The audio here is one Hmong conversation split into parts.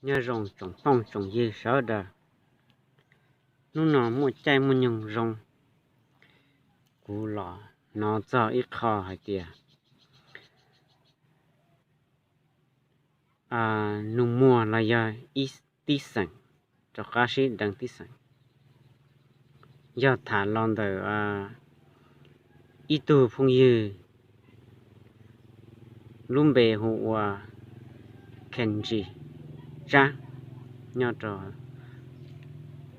Nyob zoo tsoom phooj tsoom ywg sawv daws, hnub no muaj caij muaj nyoog zoo, kuv los hnov txog ib qho hais tias nug muag los yog ib tib xeem, rov qab sib deev tib xeem, yog tham los ntawm ib tug phooj ywg lub npe hu ua Khenji Tsab nyob rau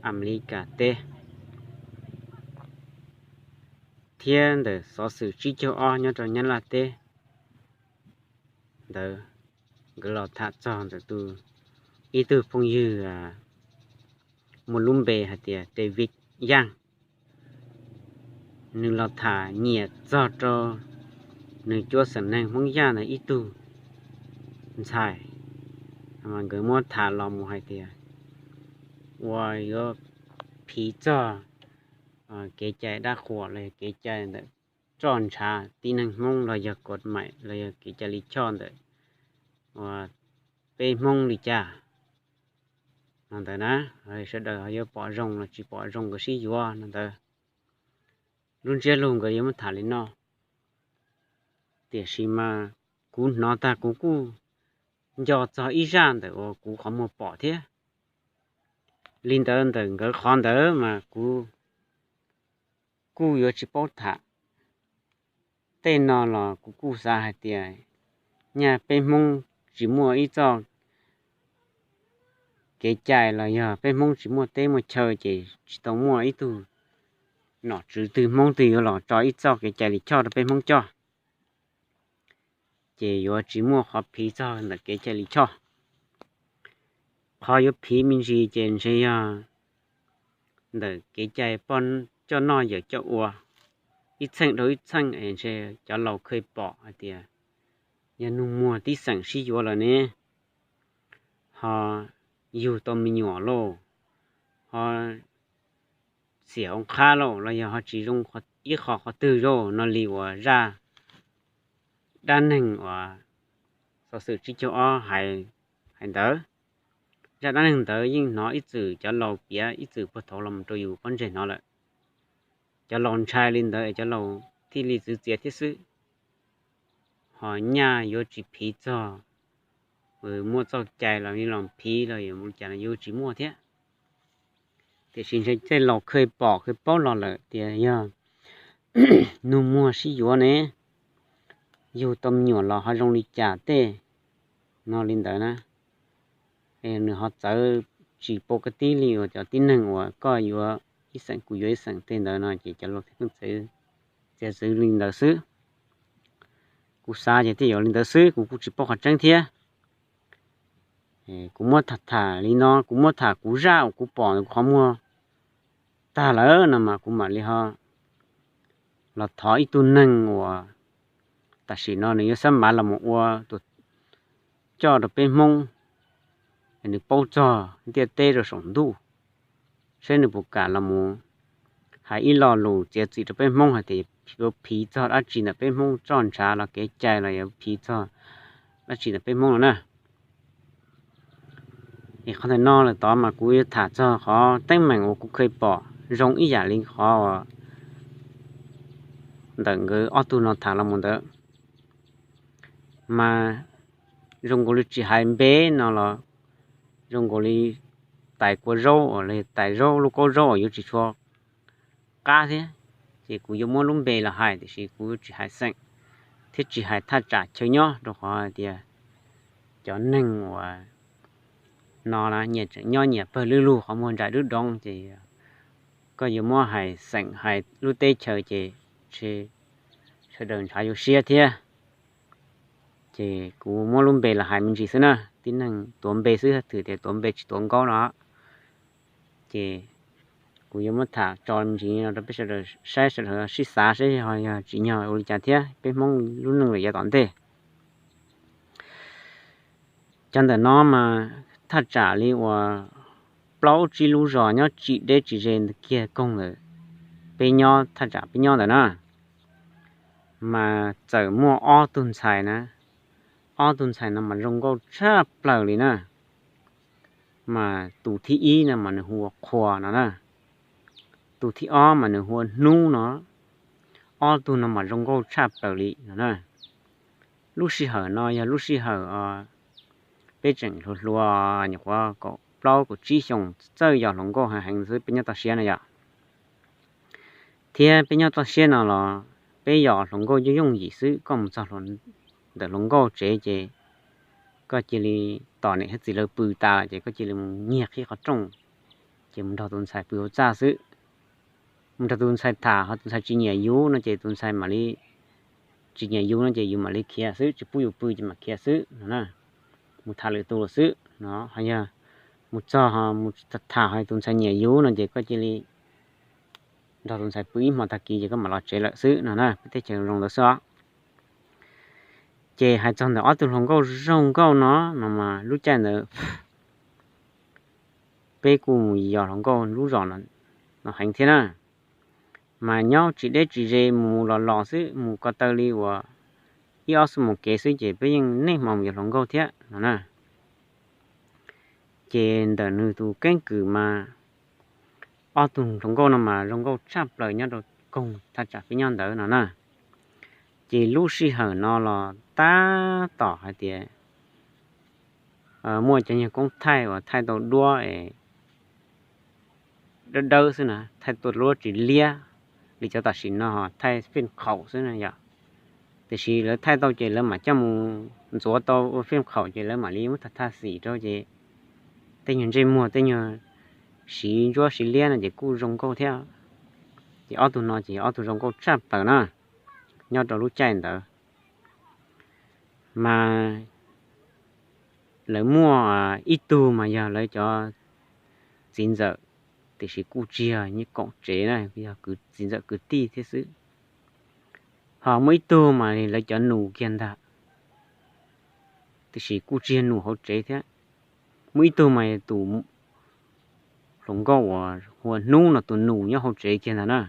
Amelikas teb, thiab ntawm xov xwm tsib caug ob nyob rau Nyab Laj teb ntawd, nkawd los tham txog ntawm tus, ib tug phooj ywg muaj lub npe hais tias David Yaj. Nws los tham nyiam txog rau nws cuab xeem neeg Hmoob Yaj ntawd ib tug ntxhais, nkawd muab tham los mus hais tias uas yuav phiv txog kev cai dab qhuas los yog kev cai ntawm txoj ntshav tib neeg Hmoob los yog kod maim los yog kev cai li choj ntawm uas peb Hmoob li cas no ntawd na, sawv daws ho yuav pom zoo los tsis pom zoo nkawd sib yuav no ntawd. Lub ntsiab lus nkawd yuav muab tham li no, tiam sis mas kuv hnov tag kuv kuj nco txog ib zaj ntawm uas kuv qhov muag pom thiab. Li ntawd ntawm nkawd qhov ntawd mas kuv kuj yuav tsis paub tham. Tej no los kuv kuj xav hais tias nyaj peb Hmoob tsis muaj ib txoj kev cai los yog peb Hmoob tsis muaj teb muaj chaw ces tsis tau muaj ib tug nom tswv twg Hmoob twg yuav los tso ib txoj kev cai li choj rau peb Hmoob coj, ces yuav tsis muaj qhov phiv txog ntawm kev cai li choj. Qhov yuav phiv me ntsis ces ntshe yog ntawm kev cai poj coj noj yawm coj ua, ib txheej dhau ib txheej es ntshe cov laus khawj pom hais tias yog nug muag tib xeem sib yuav lawm ne, ho yug tau me nyuam lauj, ho xiam oo qhab lauj, los yog ho tsis zoo ib qho qhov twg lauj no li uas zaj dab neeg uas xov xwm tsib caug ob hais ntawd. Zaj dab neeg ntawd yeej hnov ib txwm cov laus piav ib txwm puag thaum los mus rau yus pob ntseg hnov lawm. Cov laus ntshai li ntawd es cov laus thiaj li txwv txiav thiab xwb. Ho nyaj yuav tsis phiv txog, muaj txoj cai los li los phiv los yuav mus li cas los yuav tsis muaj thiab. Tiam sis ntshe tej laus khawj pom khawj paub los lawm tias yog nug muag sib yuav ne, yug tau me nyuam los ho zoo li cas tej no li ntawd na. Nws ho txawv tsis pom koj tib li uas cov tib neeg uas koj yuav ib xeem kuv yuav ib xeem tej ntawd no ces cov laus thiaj pheej txwv txiav txwv li ntawd xwb. Kuv xav ces thiaj yuav li ntawd xwb, kuv kuj tsis paub qhov tseeb thiab. Kuv muab tham tham li no, kuv muab tham kuv zaj uas kuv pom kuv qhov muag tag lawm no mas kuv mam li ho los thov ib tug neeg uas tam sim no nws yuav xab mav los mus ua tus coj rau peb Hmoob, nws paub txog ntiaj teb rau saum ntuj, saib nws puas kam los mus hais ib lo lus txiav txim rau peb Hmoob hais tias yuav phiv txog dab tsi ntawm peb Hmoob txoj ntshav los kev cai los yuav phiv txog dab tsi ntawm peb Hmoob no na. Es qhov ntawm no lawm tod mas kuv yuav tham txog qhov teeb meem uas kuv khawj pom zoo ib yam li qhov uas ntawm nkawd ob tug no tham los mus ntawd. Mas zoo nkaus li tsis hais npe no los zoo nkaus li tais kua zaub uas li tais zaub lub kaub zaub uas yuav tsis tshua qab thiab, ces kuv yuav muab lub npe los hais tiam sis kuv tsis hais xeem thiab tsis hais thaj tsam chaw nyob rau qhov hais tias cov neeg uas no na nyias tseem nyob nyias pawg lwb lug qhov muag ntsais dub doov ces koj yuav muab hais xeem hais lub teb chaws ces sawv daws ntshav yuav siab thiab. Ces kuv muab lub npe los hais me ntsis xwb na, tib neeg tuav npe xwb, thwm tias tuav npe tsis tuav nkaub no. Ces kuv yuav muab tham tso me ntsis no rau peb sawv daws saib, sawv daws sib xav saib ho yog tsim nyog ua li cas thiab, peb Hmoob lub neej lawm yav tom ntej. Cov ntawm no mas thaj tsam li uas plaub tsib lub zos nyob tsis deb tsis ze kiag koog ntawm peb nyob, thaj tsam peb nyob ntawm na, mas txawm muaj ob tug ntxhais na. Ob tug ntxhais no mas zoo nkauj tshaj plaws li na. Mas tus thib ib no mas nws hu ua Qhua no na, tus thib ob mas nws hu ua Hnub no, ob tug no mas zoo nkauj tshaj plaws li no na. Lub sij hawm no yog lub sij hawm peb tseem hluas hluas, nyuam qhuav kaum plaub kaum tsib xyoos, txawj yos hluas nkauj heev heev xwb peb nyob toj siab no yom. Thiab peb nyob toj siab no los peb yos hluas nkauj yooj yooj yim xwb, koj mus txog ntawm hluas nkauj tsev ces koj cia li tos niam thiab txiv lawv pw tas ces koj cia li mus nyiag qhib qhov rooj, ces mus nrog tus ntxhais pw hauv txaj xwb. Mus nrog tus ntxhais tham, ho tus ntxhais tsis nyiam yus no ces tus ntxhais mam li, tsis nyiam yus no ces yus mam li khiav xwb, tsis pub yus pw ces mam khiav xwb no na. Mus tham lwm tus lawm xwb no, ho yog mus txog mus tham ho tus ntxhais nyiam yus no ces koj cia li nrog tus ntxhais pw ib hmo tag kis ces koj mam los tsev lawm xwb no na, peb teb chaws zoo ntawd xwb os. Ces hais txog ntawm ob tug hluas nkauj zoo nkauj no, no mas lub caij ntawd peb kuj mus yos hluas nkauj lub zos no heev thiab na. Mas nyob tsis deb tsis ze, mus mus los los xwb, mus ko taw li uas ib ob xuab moos kev xwb ces peb yeej niaj hmo mus yos hluas nkauj thiab no na. Ces ntawm nws tus keeb kwm mas ob tug hluas nkauj no mas zoo nkauj tshaj plaws nyob rau koog thaj tsam peb nyob ntawd no na. Ces lub sij hawm no los tab tom hais tias muaj cov nyuag koob thaij uas thaij tau duab es dawb dawb xwb na, thaij tau duab tsis liab li cov tam sim no thaij fij qhaum xwb na yom. Tiam sis lawv thaij tau ces lawv mam coj mus ntxuav tau ua fij qhaum ces lawv mam li muab thaj thaj xim rau ces tej nyuag ntsej muag tej nyuag siv ntsuab siv liab no ces kuj zoo nkauj thiab. Ces ob tug no ces ob tug zoo nkauj tshaj plaws na nyob rau lub caij ntawd. Mas lawv muaj ib tug mas yog lawv cov txiv ntxawm, tiam sis kuj tsis yog nyiaj koom tsev na, yog txiv ntxawm kwv tij thiab xwb. Ho muaj ib tug mas lawv cov nus kiag ntag, tiam sis kuj tsis yog nus hauv tsev thiab. Muaj ib tug mas tus hluas nkauj uas hu ua Hnub no tus nus nyob hauv tsev kiag ntag na.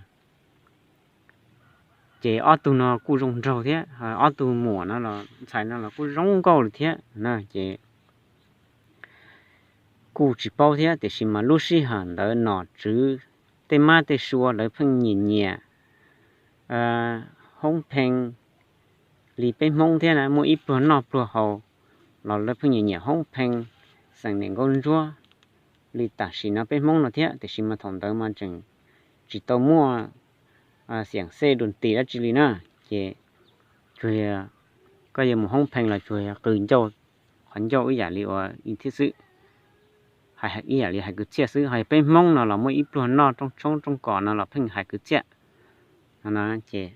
Ces ob tug no kuj zoo nraug thiab, ob tug muam no los ntxhais no los kuj zoo nkauj li thiab na. Ces kuj tsis paub thiab, tiam sis mas lub sij hawm ntawd nom tswv tej mab tej sua lawv pheej nyiam nyiam hoob phee li peb Hmoob thiab na, muaj ib pluag noj pluag haus los lawv pheej nyiam nyiam hoob phee xeem niam nkauj ntsuab li tam sim no peb Hmoob no thiab, tiam sis mas thaum ntawd mas tseem tsis tau muaj xiam xej dua nti dab tsi li na. Ces tsuas yog koj yuav mus hoob phee los tsuas yog qw ncauj, qhov ncauj ib yam li uas thiab xwb, ib yam li hais kwv txhiaj xwb. Ho yog peb Hmoob no los muaj ib pluag noj rooj tshoob rooj kos no los pheej hais kwv txhiaj no na. Ces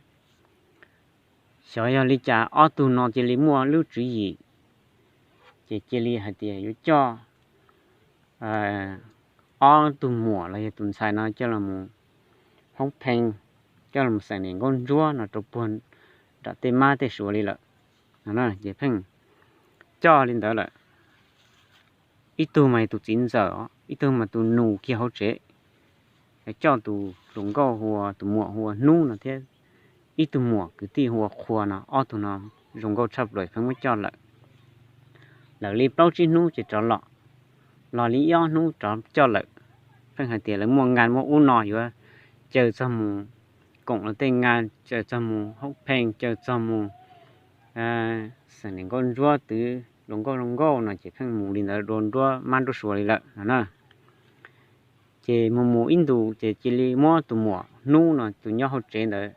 xyov yog li cas ob tug no cia li muaj lub tswv yim, ces cia li hais tias yuav coj ob tug muam los yog tus ntxhais no coj los mus hoob phee, coj los mus xeem niam nkauj ntsuab no rau puag nram tej mab tej sua li lawm no. Ces pheej coj li ntawd lawm. Ib tug mas tus txiv ntxawm, ib tug mas tus nus kiag hauv tsev, coj tus hluas nkauj hu ua, tus muam hu ua Hnub no thiab ib tug muam kwv tij hu ua Qhua no, ob tug no zoo nkauj tshaj plaws pheej muab coj lawm. Lawv li plaub tsib hnub ces rov los, los li ib ob hnub rov coj lawm. Pheej hais tias lawv muaj nkas muaj ub no yuav caw txog mus koom lawv tej nkas, caw txog mus hoob phee, caw txog mus xeem niam nkauj ntsuab twv hluas nkauj zoo nkauj no ces pheej mus li ntawd dua nruab mab nruab sua li lawm no na. Ces mus mus ib ntus ces cia li muab tus muam Hnub no tus nyob hauv tsev ntawd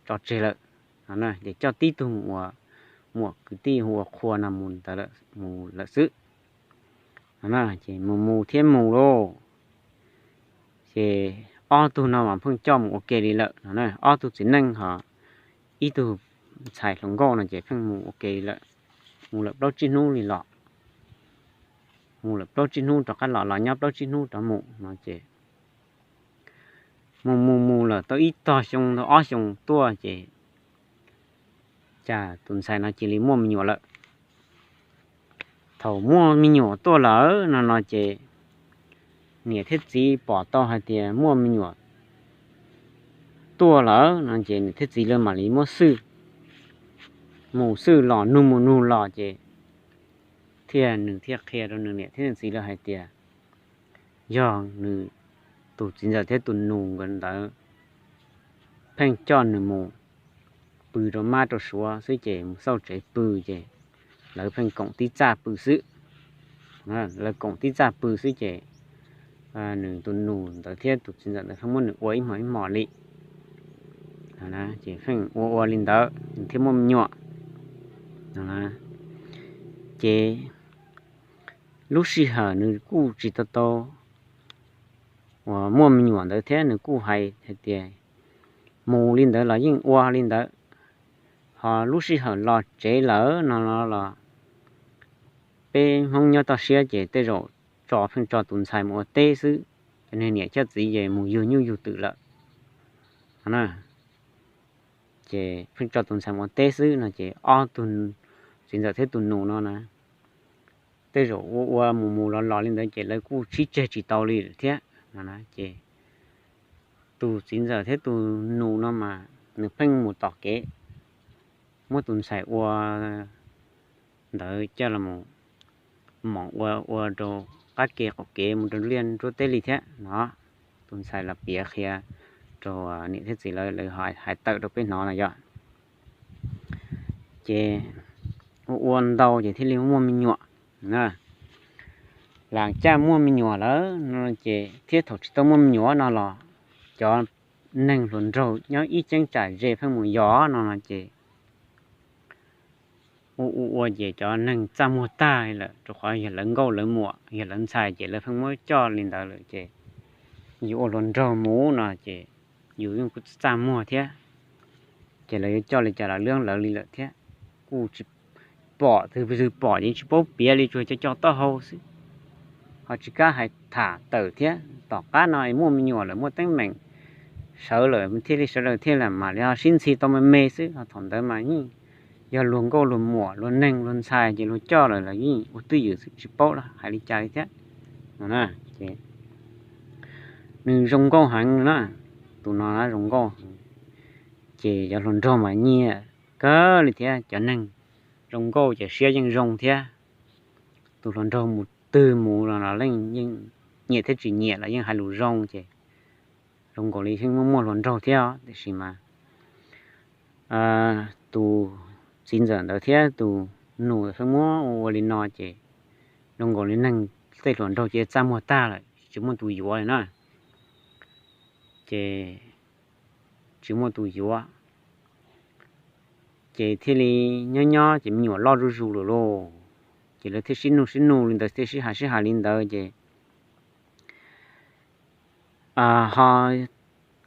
tso tseg lawm no. Ces coj tib tug uas muam kwv tij hu ua Qhua no mus ntawd mus lawm xwb. Ces mus mus thiab mus lauj, ces ob tug no mas pheej coj mus ua ke li lawm no. Ob tug txiv neej ho ib tug ntxhais hluas nkauj no ces pheej mus ua ke li lawm, mus lawm plaub tsib hnub li los, mus lawm plaub tsib hnub rov qab los, los nyob plaub tsib hnub rov mus no ces mus mus mus lawm tau ib tog xyoo tau ob xyoos tuaj ces cas tus ntxhais no cia li muaj me nyuam lawm. Thaum muaj me nyuam tuaj lawm no no ces niam thiab txiv pom tau hais tias muaj me nyuam tuaj lawm no ces niam thiab txiv lawv mam li muab xwj, mus xwj los nug mus nug los ces thiaj, nws thiaj qhia rau nws niam thiab nws txiv lawv hais tias yog nws tus txiv ntxawm thiab tus nus nkawd ntawd pheej coj nws mus pw rau mab rau suav xwb ces mus xauj tsev pw ces lawv pheej koom tib txaj pw xwb. Lawv koom tib txaj pw xwb ces nws tus nus ntawd thiab tus txiv ntxawm ntawd pheej muab nws ua ib hmos ib hmos li ces pheej ua ua li ntawd thiaj muaj me nyuam. Ces lub sij hawm nws kuj tsis tau tau uas muaj me nyuam ntawd thiab nws kuj hais hais tias mus li ntawd los yeej ua li ntawd. Ho lub sij hawm los tsev lawm no los peb Hmoob nyob toj siab ces tej zaum tso pheej tso tus ntxhais mus ua teb xwb, cov niam cov txiv ces mus yug nyuj yug twm lawm. Ces pheej tso tus ntxhais mus ua teb xwb no ces ob tug txiv ntxawm thiab tus nus no na tej zaum ua ua mus mus los los li ntawd ces lawv kuj sib tseg tsis tau li lawm thiab no. Ces tus txiv ntxawm thiab tus nus no mas nws pheej mus tom kev muab tus ntxhais ua ntawd coj los mus mom ua ua rau qab ke qaum kev mus rau liaj nruab teb li thiab no. Tus ntxhais los piav qhia rau niam thiab txiv lawv, lawv hais tawm rau peb hnov no yog ces ua ua ntau ces thiaj li muaj me nyuam. Lam caj muaj me nyuam lawm no ces thiab thaum tsis tau muaj me nyuam no los cov neeg hluas nraug nyob ib cheeb tsam ze pheej mus yos no no ces ua ua ua ces cov neeg txaj muag tag li lawm rau qhov yog lawv nkauj lawv muam yog lawv ntxhais ces lawv pheej muab coj li ntawd lawm ces yus ua hluas nraug mus no ces yus yeej kuj txaj muag thiab. Ces lawv yuav coj li cas los lawv li lawm thiab. Kuj tsis pom twg twg pom ces tsis paub piav li, tsuas cov cov taub hau xwb ho tsis kam hais tham tawm thiab. Tom qab no es muaj me nyuam lawm muaj teeb meem sawv lawm thiaj li sawv daws thiaj li mam li ho sib ntxhi tau me me xwb. Ho thaum ntawd mas yeej yog luag nkauj luag muam luag neeg luag ntxhais ces luag coj lawm los yeej ua twj ywm xwb tsis paub hais li cas li thiab no. Ces nws zoo nkauj heev na, tus no zoo nkauj heev. Ces cov hluas nraug mas nyiam kawg li thiab, cov neeg zoo nkauj ces siab yeej zoo thiab. Tus hluas nraug mus twg mus los leej yeej nyiam thiab tsis nyiam los yeej hais lus zoo ces zoo nkaus li yeej muaj muaj hluas nraug thiab os. Tiam sis mas tus txiv ntxawm ntawd thiab tus nus pheej muab ua ua li no ces zoo nkaus li neeg tej hluas nraug ces txaj muag tag lawm tsis muaj tus yuav li na. Ces tsis muaj tus yuav, ces thiaj li nyob nyob ces me nyuam loj zuj zus lawm lauj. Ces lawv thiaj sib nug sib nug li ntawd thiaj sib hais sib hais li ntawd ces ho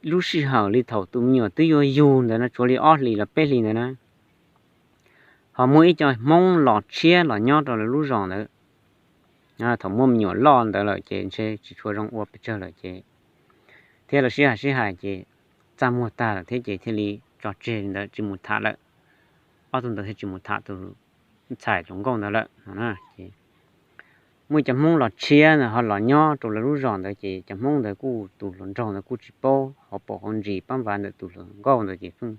lub sij hawm li thaum tus me nyuam twb yuav yug ntawd no tshuav li ob hlis los peb hlis ntawd na, ho muaj ib co Hmoob los tshiab los nyob rau lawv lub zos ntawd. Thaum muaj me nyuam loj ntawd lawm ces ntshe tsis tshua zoo ua pes tsawg lawm ces thiab lawv sib hais sib hais ces txaj muag tag lawm thiab ces thiaj li tso tseg li ntawd tsis mus tham lawm. Ob tug ntawd thiaj tsis mus tham tus ntxhais hluas nkauj ntawd lawm no. Ces muaj ib co Hmoob los tshiab ntawd ho los nyob rau lawv lub zos ntawd ces cov Hmoob ntawd kuj tus hluas nraug ntawd kuj tsis paub hauv paus hauv ntsis pab npav ntawm tus hluas nkauj ntawd ces pheej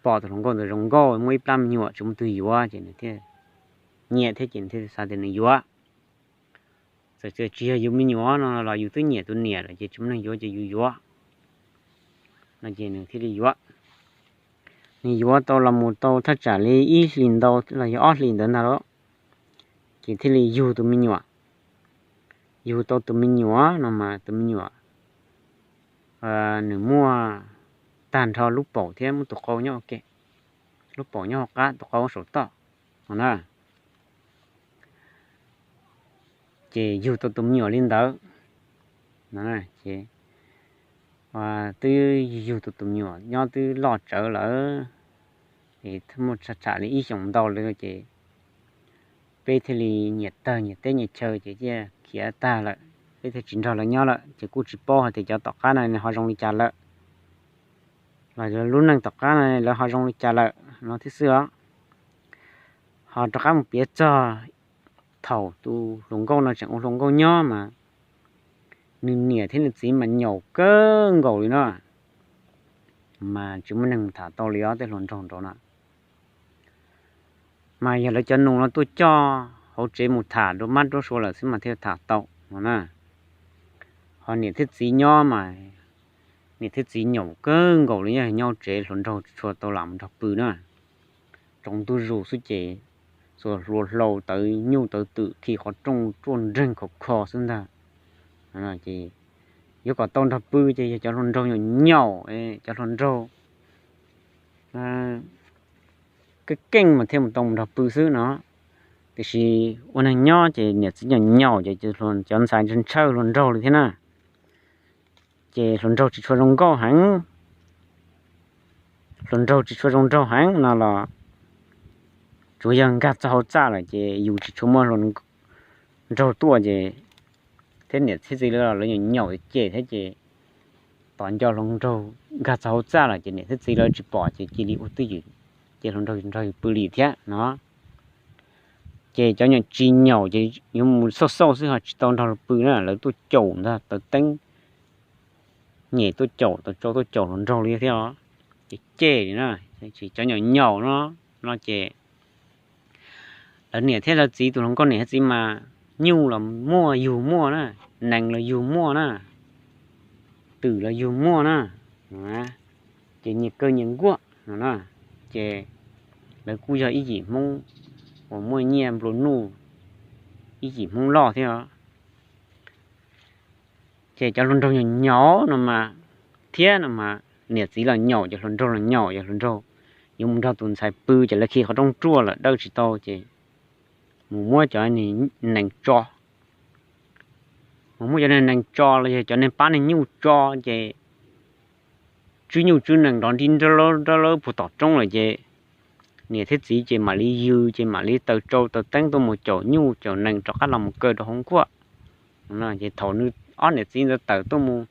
pom tus hluas nkauj ntawd zoo nkauj muaj ib plab me nyuam tsis muaj twg yuav ces nws thiaj nyiam thiab ces nws thiaj xav tias nws yuav. Txawm tsis yog yus me nyuam no los yus twb nyiam tus niam lawm ces tsis muaj neeg yuav ces yus yuav no ces nws thiaj li yuav. Nws yuav tau los mus tau thaj tsam li ib hlis ntau los yog ob hlis ntawd ntag lauj, ces thiaj li yug tus me nyuam. Yug tau tus me nyuam no mas tus me nyuam nws muaj tag nrho lub paum thiab muaj tus qau nyob ua ke, lub paum nyob hauv qab tus qau saum toj no na. Ces yug tau tus me nyuam li ntawd, ces twb yug tau tus me nyuam nyob twb loj tsawv lawm, es muaj tsham li ib xyoos ntau lawm ces peb thiaj li nyias tawg nyias teb nyias chaw ces thiaj khiav tag lawm, peb thiaj tsis nrog lawv nyob lawm ces kuj tsis paub hais tias cov tom qab no nws ho zoo li cas lawm, los lub neej tom qab no lawv ho zoo li cas lawm no thiab xwb os. Ho rov qab mus piav txog thaum tus hluas nkauj no tseem ua hluas nkauj nyob mas nws niam thiab nws txiv mas nyaum kawg nkaus li no, mas tsis muaj neeg mus tham tau li os tej hluas nraug nraud no. Mas yog lawv cov nus no tuaj coj hauv tsev mus tham rau mab rau suav lawm xwb mas thiaj tham tau no na. Ho niam thiab txiv nyob mas niam thiab txiv nyaum kawg nkaus li, yog nyob tsev hluas nraug tsis tshua tau lam mus nrog pw na. Tsaus ntuj zus xwb ces txhua hluas hlau tawv nyuj tawv twm khi qhov rooj ruaj nreeg khov kho xwb ntag. Ces yuav kom tau nrog pw ces yog cov hluas nraug nyaum nyaum, cov hluas nraug keej keej mas thiaj mus tau mus nrog pw xwb no. Tiam sis ua neeg nyob ces niam txiv nyaum nyaum ces cov ntxhais ntshaw hluas nraug li thiab na. Ces hluas nraug tsis tshua zoo nkauj heev, hluas nraug tsis tshua zoo nraug heev no los tsuas yog nkag txog hauv txaj lawm ces yus tsis tshua muaj hluas nraug tuaj ces thiab niam thiab txiv lawv los lawv nyaum nyaum cem thiab ces tos nco hluas nraug nkag txog hauv txaj lawm ces niam thiab txiv lawv tsis pom ces cia li ua twj ywm, ces hluas nraug nrog yus pw li thiab no. Ces cov nyaum tsis nyaum ces yuav mus xauj xauj xwb ho tsis tau nrog luag pw na, lawv tuaj caum ntag, taws teeb nyem tuaj caum, taws tsau tuaj caum hluas nraug li thiab os. Ces cem li na, cov nyaum nyaum no, no ces lawv niam thiab lawv txiv, tus hluas nkauj niam thiab txiv mas nyuj los muaj yug muaj na, nees los yug muaj na, twm los yug muaj na, ces nyias kawg nyias nkuaj no na. Ces lawv kuj yog ib yim Hmoob uas muaj nyiaj nplua nuj, ib yim Hmoob loj thiab os. Ces cov hluas nraug nyaum nyaum no mas, thiab no mas niam txiv los nyaum, cov hluas nraug los nyaum, cov hluas nraug yuav mus nrog tus ntxhais pw ces lawv khi qhov rooj ruaj lawm dawj tsis tau ces mus muab cov nees tso, mus muab cov nees tso los yog cov neeg pab neeg nyuj tso ces tswb nyuj tswb nees nrov nrib nrab lawb puag tom roob lawm ces niam thiab txiv ces mam li yws ces mam li taws tsau taws teeb tuaj mus caum nyuj caum nees rov qab los mus kaw rau hauv nkuaj. Ces thaum nws ob niam txiv ntawd tawm tuaj mus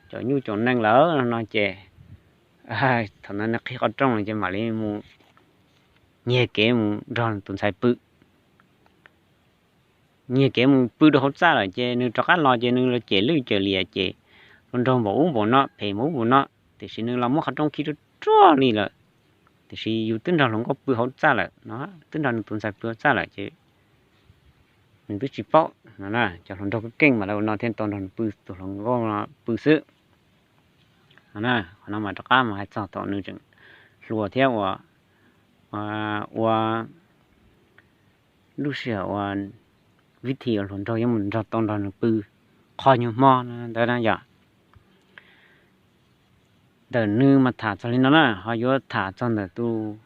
caum nyuj caum nees lawm no ces thaum ntawd nws qhib qhov rooj lawm ces mam li mus nyiag kev mus nrog tus ntxhais pw. Nyiag kev mus pw rau hauv txaj lawm ces nws rov qab los ces nws los cem lwj cem liam ces hluas nraug npaum ub npaum no, phem npaum ub npaum no, tiam sis nws los muab qhov rooj khi ruaj ruaj li lawm. Tiam sis yus twb nrog hluas nkauj pw hauv txaj lawm no, twb nrog nws tus ntxhais pw hauv txaj lawm ces nws twb tsis paub no. Cov hluas nraug keej keej mas lawv ua no thiaj tau nrog nws pw, tus hluas nkauj no pw xwb. Qhov no mas rov qab mas hais txog thaum nws tseem hluas thiab ua, ua lub sij hawm ua vib thi uas hluas nraug yuav mus nrog tau nrog nws pw qhov nyuag hmo ntawd na yom. Ntawm nws mas tham txog li no na, ho yuav tham txog ntawm tus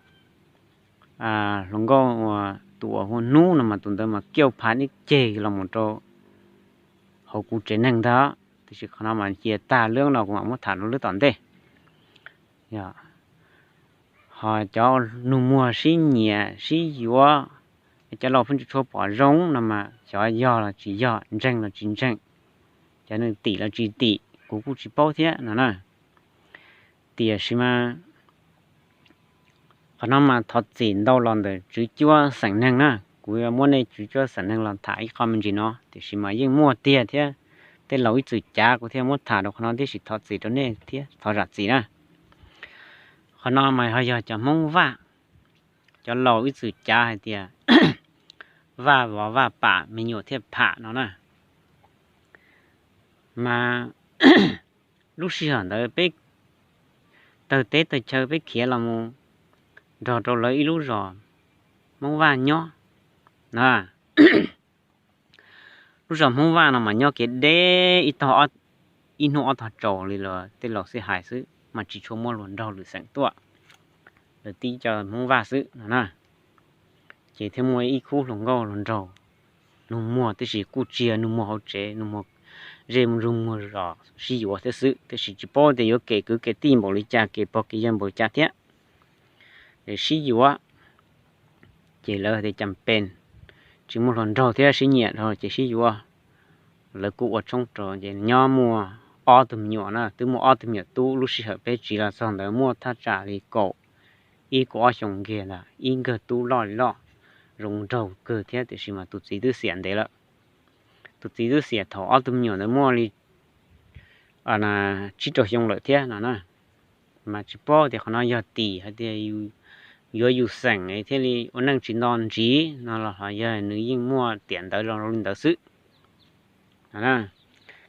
hluas nkauj uas tus uas hu ua Hnub no mas tus ntawd mas kiauj phav ib ceg los mus rau hauv kuv tsev neeg ntag, tiam sis qhov no mas cia tag lwb no kuv mam muab tham rau lwb tom ntej. Ho cov nug muag sib nyiam sib yuav, cov laus pheej tsis tshua pom zoo no mas xyov yog los tsis yog, ntseeg los tsis ntseeg, cov nws tim los tsis tim kuv kuj tsis paub thiab no na. Tiam sis mas qhov no mas thov txim ntau los ntawm tswv cuab xeem neeg na, kuv yuav muab nej tswv cuab xeem neeg los tham ib qho me ntsis no, tiam sis mas yeej muaj tiag thiab. Tej laus ib txwm cav kuv thiaj muab tham rau qhov no tib si, thov txim rau nej thiab thov zam txim na. Qhov no mas ho yog cov Hmoob Vaj, cov laus ib txwm cav hais tias Vaj vov Vaj pam me nyuam thiaj pham no na. Mas lub sij hawm ntawd peb tawg teb tawg chaw peb khiav los mus nrog rau lawv ib lub zos Hmoob Vaj nyob na. Lub zos Hmoob Vaj no mas nyob kev deb ib tog, ib hnub ob tog tsaus li los tej laus xij hais xwb mas tsis tshua muaj hluas nraug lwm xeem tuaj, lawv tib co Hmoob Vaj xwb no na. Ces thiaj muaj ib khub hluas nkauj hluas nraug, nug muag, tiam sis kuj tsis yog nug muag hauv tsev, nug muag ze mus nug muag zos sib yuav thiab xwb, tiam sis tsis paub tias yuav kev kwv kev tij npaum li cas, kev pog kev yawg npaum li cas thiab, sib yuav. Ces lawv tias cas pes tsis muaj hluas nraug thiab sib nyiam dhau ces sib yuav. Lawv kuj ua tshoob rau ces nyob muaj ob tug me nyuam na, twb muaj ob tug me nyuam tub. Lub sij hawm peb tsiv los txog ntawd muaj thaj tsam li kaum ib kaum ob xyoos kiag ntag, ib nkawg tub loj li loj, zoo nraug kawg thiab, tiam sis mas tus txiv twb xiam ntev lawm. Tus txiv twb xiam thaum ob tug me nyuam ntawd muaj li tsib rau xyoo lawm thiab no na. Mas tsis paub tias qhov no yog tim hais tias yuav yus xeem thiaj li ua neej tsis nto ntsiv no los ho yog nws yeej muaj tiam ntawd los li ntawd xwb.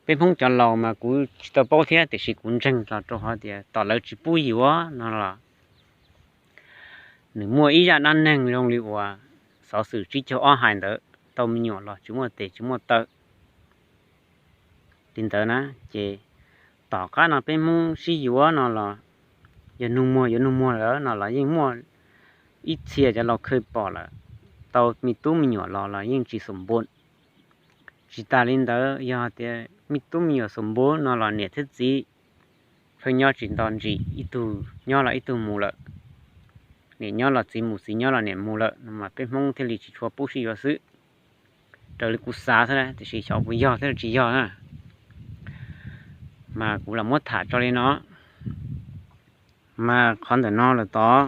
Peb Hmoob cov laus mas kuv tsis tau paub thiab, tiam sis kuv ntseeg los rau qhov tias tom lawv tsis pub yuav no los nws muaj ib zaj dab neeg zoo li uas xov xwm tsib caug ob hais ntawd, tau me nyuam los tsis muaj tes tsis muaj taw li ntawd na. Ces tom qab no peb Hmoob sib yuav no los yog nug muag yuav nug muag lawm no los yeej muaj ib txhia cov laus kheev pom lawm, tau me tub me nyuam los los yeej tsis xom npua. Tsis tas li ntawd, yog tias me tub me nyuam xom npua no los niam thiab txiv pheej nyob tsis nto ntsis, ib tug nyob los ib tug mus lawm, niam nyob los txiv mus, txiv nyob los niam mus lawm no mas peb Hmoob thiaj li tsis tshua pub sib yuav xwb. Raws li kuv xav thiab, tiam sis xyov puas yog thiab tsis yog na, mas kuv lam muab tham tso li no. Mas qhov ntawm no lawm tod,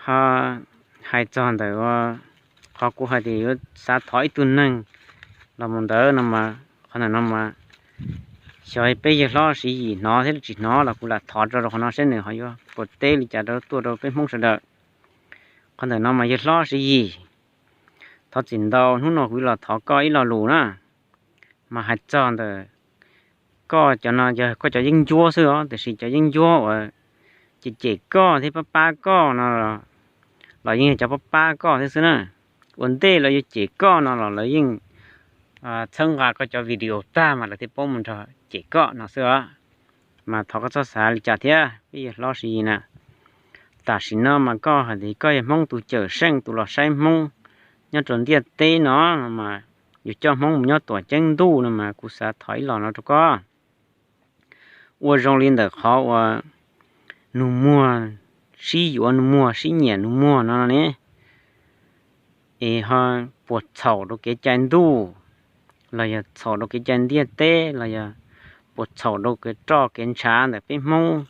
ho hais txog ntawm qhov kuv hais tias yuav xav thov ib tug neeg los mus ntawd no mas, qhov ntawm no mas xyov peb yawg hlob Siv Yim hnov thiab tsis hnov los kuv lam thov tso rau qhov no seb nws ho yuav puas teb li cas rau tuaj rau peb Hmoob sawv daws. Qhov ntawm no mas yawg hlob Siv Yim, thov txim ntau, hnub no kuv los thov koj ib lo lus na. Mas hais txog ntawm koj cov no yog koj cov yeeb ncuab xwb os, tiam sis cov yeeb ncuab uas cem cem koj thiab pab pab koj no los yeej yog cov pab pab koj thiab xwb na. Ua ntej lawv yuav cem koj no los lawv yeej txhawb nqa koj cov video tag mas lawv thiaj paub mus nrog cem koj no xwb os. Mas thov koj txhob xav li cas thiab peb yawg hlob Siv Yim na. Tam sim no mas koj hais tias koj yog Hmoob tus cawm seej, tus los saib Hmoob nyob rau ntiaj teb no, mas yus coj Hmoob mus nyob tuam ceeb ntuj no mas kuv xav thov ib los no rau koj. Ua zoo li ntawm qhov uas nug muag sib yuav, nug muag sib nyiam, nug muag no ne, es ho puas txhaum rau kev cai ntuj, los yog txhaum rau kev cai ntiaj teb, los yog puas txhaum rau kev roj kev ntshav ntawm peb Hmoob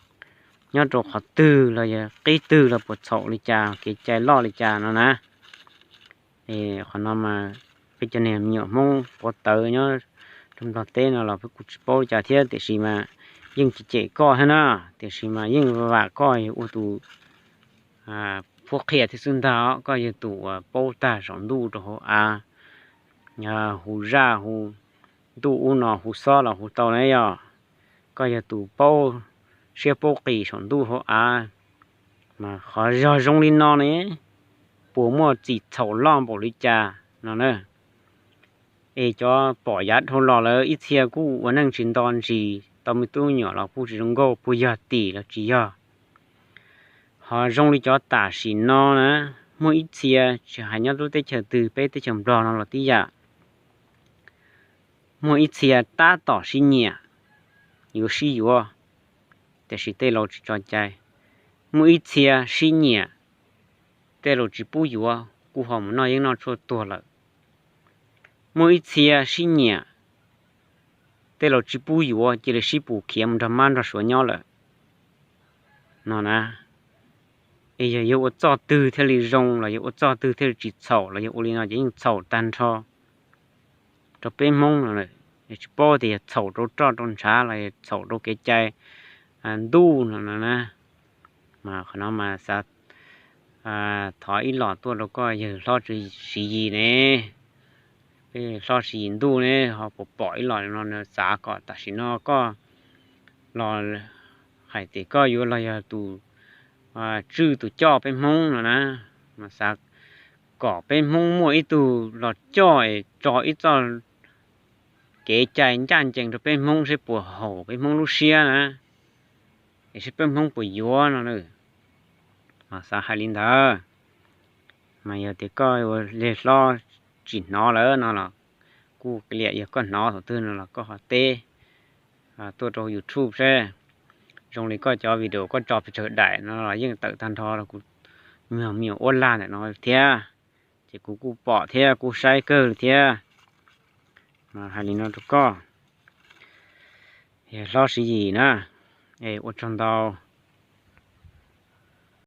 nyob rau qhov twg, los yog qib twg los puas txhaum li cas, kev cai loj li cas no na. Qhov no mas peb cov niag me nyuam Hmoob pov tawv nyob rau Nplog teb no los peb kuj tsis paub li cas thiab, tiam sis mas yeej cem cem koj thiab na, tiam sis mas yeej vam koj yog ua tus pub qhia thiab xwb ntag. Koj yog tus uas paub tag saum ntuj rau hauv av, hu zaj hu ntuj ub no hu xob los hu tau na yog. Koj yog tus paub siab paub qis saum ntuj hauv av, mas qhov yog zoo li no ne, puas muaj txim txhaum loj npaum li cas no na. Es cov pom yav dhau los lawm ib txhia kuj ua neej tsis nto ntsis, tau me tub me nyuam los kuj tsis zoo nkauj, puas yog tim los tsis yog. Ho zoo li cov tam sim no na, muaj ib txhia tsis hais nyob lub teb chaws twg, peb teb chaws Nplog no los tib yam, muaj ib txhia tab tom sib nyiam, yuav sib yuav, tiam sis tej laus tsis tso cai. Muaj ib txhia sib nyiam, tej laus tsis pub yuav kuj ho mus noj yeeb noj tshuaj tuag lawm. Muaj ib txhia sib nyiam, tej laus tsis pub yuav cia li sib pus khiav mus nrog mab nrog suav nyob lawm no na. Es yog yuav ua txoj twg thiaj li zoo, los yog ua txoj twg thiaj li tsis txhaum, los yog ua li no ces yeej txhaum tag nrho rau peb Hmoob no. Tsis paub tias yog txhaum rau roj rau ntshav los yog txhaum rau kev cai ntuj no na. Mas qhov no mas xav thov ib los tuaj rau koj yawg hlob Siv Yis ne, peb hlob Siv Yis ntuj ne, ho puas pom ib los no, xav kom tam sim no koj los hais tias koj yuav los yog tus tswj tus coj peb Hmoob no na, mas xav kom peb Hmoob muaj ib tug los coj es tso ib txoj kev cai ncaj ncees rau peb Hmoob seb puas haum peb Hmoob lub siab na, es seb peb Hmoob puas yuav no. Mas xav hais li ntawd, mas yog tias koj ua li hlob tsis hnov lawm no los kuj liam, yog koj hnov thaum twg no los koj ho teb tuaj rau YouTube seb. Zoo li koj cov video koj tso pes tsawg daim no los yeej tawm tag nrho rau kuv me nyuam ua lag ntawm no thiab, ces kuv kuj pom thiab kuj saib kawg li thiab. Mas hais li no rau koj, yawg hlob Siv Yis na, es ua tsaug ntau.